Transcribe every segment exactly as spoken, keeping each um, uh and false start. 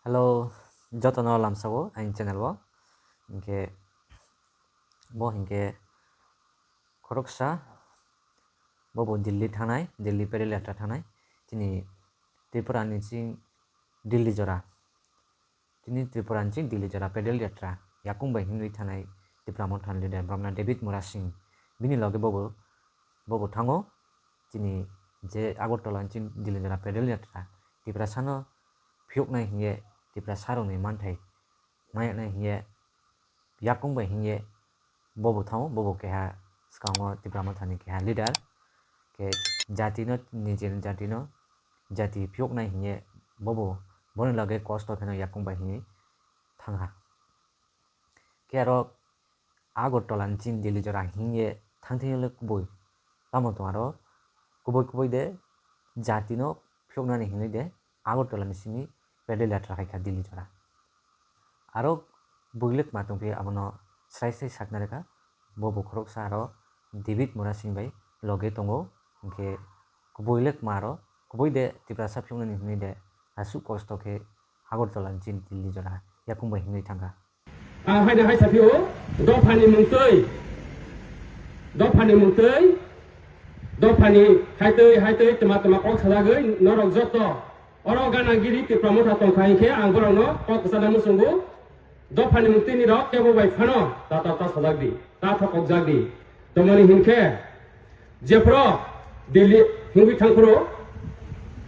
Hello, jotono lamsao aini channel o. Hinkhe bo hinkhe khoroksa, bobo Delhi thangnai, Delhi pedal yatra thangnai. Chini Tripura ni ching Delhi jora. Chini Tripura ni ching Delhi jora pedal yatra yakung bai hinwi thangnai Tipra Motha ni leader Brahmana David Murasing. Bini loge bobo, bobo thango. Chini je Agartala ni ching Delhi jora pedal yatra Tiprasano phiyoknai hinkhe Tiprasarokni manthai mayaknai hinkhe yakung bai hinkhe bobo thango, bobo keha swkango Tipra Mothani keha leader. Khe jatino, nijini jatino, jati phiyoknai hinkhe bobo boni loge kosto kheno yakung bai hinwi thangha. Khe aro Agartala ni chini Delhi jora hinkhe thangthwi le kubui. Tamo tong aro kubui kubui de jatino phiyoknani hinwi de Agartala ni simi pedal yatra khaikha Delhi jora. Aro builek ma tongphi abono srai srai sakna rwkha. Bo bo khoroksa aro David Murasing bai loge tongo. Hinkhe kubui lekma aro kubui de Tiprasa phiyoknani hinwi de aswk kosto khe Agartala ni chini Delhi jora yakung bai hinwi thangkha. Ang haino hai saphio, dophani mungtwi, dophani mungtwi, dophani haitwi haitwi twma twma kok sajagwi norok joto oro gana giri Tipra Motha tongkha hinkhe ang borokno kok kwchana muchungo. Dophani mungtwi nirok kebo bai phano ta ta ta sajak di, ta thokokjak di. Tamoni hinkhe jephuru Delhi hingwi thangphuru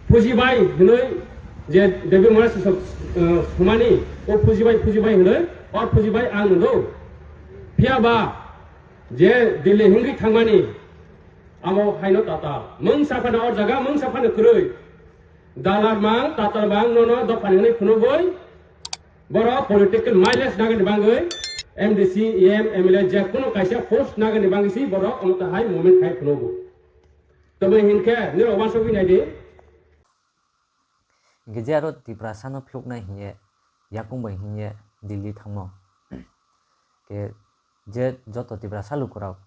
Fujibai hinwi je David Murasing sok, eh, humani o Fujibai, Fujibai hinwi o Fujibai ang nunggo. Phiya ba je Delhi hingwi thangmani amo haino tatal. Mungsa phano o jaga, mungsa phano kwrwi. Dalar mang, tatal mang, nono dophani hinwi phunugwi. Borok political mileage nagani bangwi M D C, E M, M L A je kuno kaisa post nagani bangwi si borok omo ta hai movement khai phunukgo. Tamo hinkhe nirok uansugwi naidi. Hinkhe je aro Tiprasano phiyoknai hinkhe yakung bai hinkhe Delhi thangno. Khe je joto Tiprasa lukurok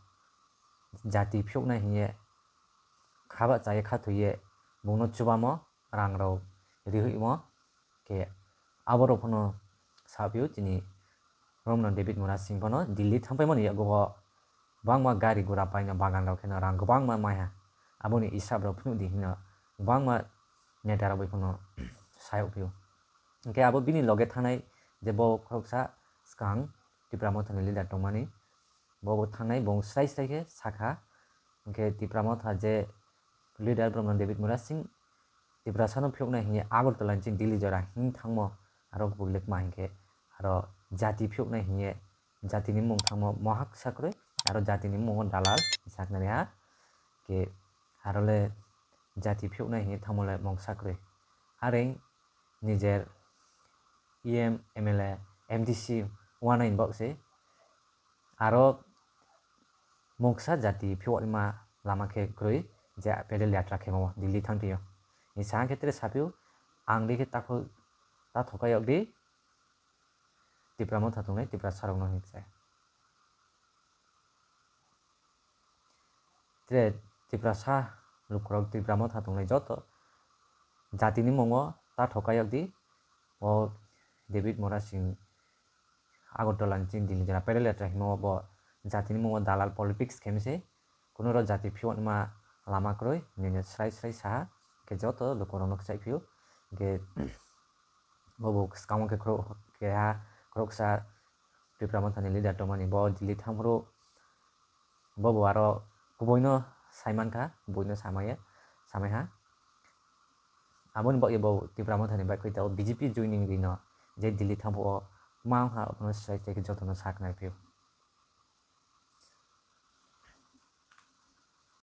jati phiyoknai hinkhe khaba chaya kha thwiye bungno chubamo, rangrok rihwimo. Khe aborok phano saphio chini romno David Murasing phano Delhi thangpaimani yago o bangma gari gura paina bagan rok kheno rang kwbangma maiha. Aboni isap rok phunukdi hino bangma neta rok bai phano sayok phio. Hinkhe abo bini loge thangnai je bo khoroksa swkang Tipra Mothani leader tongmani. Bo bo thangnai, bo srai srai khe sakha. Hinkhe Tipra Motha je leader Brahmana David Murasing Tiprasano phiyoknai hinkhe Agartala ni chini Delhi jora hing thangmo aro builek ma hinkhe aro jati phiyoknai hinkhe jatini mung thangmo mohak sakrwi aro jatini mungo dalal saknani ha. Khe aro le jati phiyoknai hinkhe thangmo le mung sakrwi. Areng nijer E M, M L A, M D C uanaini bok se. Aro mungsa jati phiyokma lama khe kwrwi je pedal yatra khemo Delhi thang thwio. Ni sa khe tere saphio ang de khe takho ta thokai yok di Tipra Motha tongnai Tiprasa rokno hinwi sai. Tere Tiprasa lukurok Tipra Motha tongnai joto jatini mungo ta thokai yok di. O David Murasing Agartala ni chini Delhi jora pedal yatra himo bo jatini mungo dalal politics khe mese. Kuno ro jati phiyokma lama kwrwi nini srai srai saha. Khe joto lukurokno kwchai phio. Khe bo bo swkango khe khorok keha khoroksa Tipra Mothani leader tongmani bo Delhi thangphuru bo bo aro kubuino saimankha, kubuino samaya, samaiha. Aboni bagwi bo Tipra Mothani bai khoi tao B J P joining rino je Delhi thangphuru ma wngkha abono srai srai khe jotono saknai phio.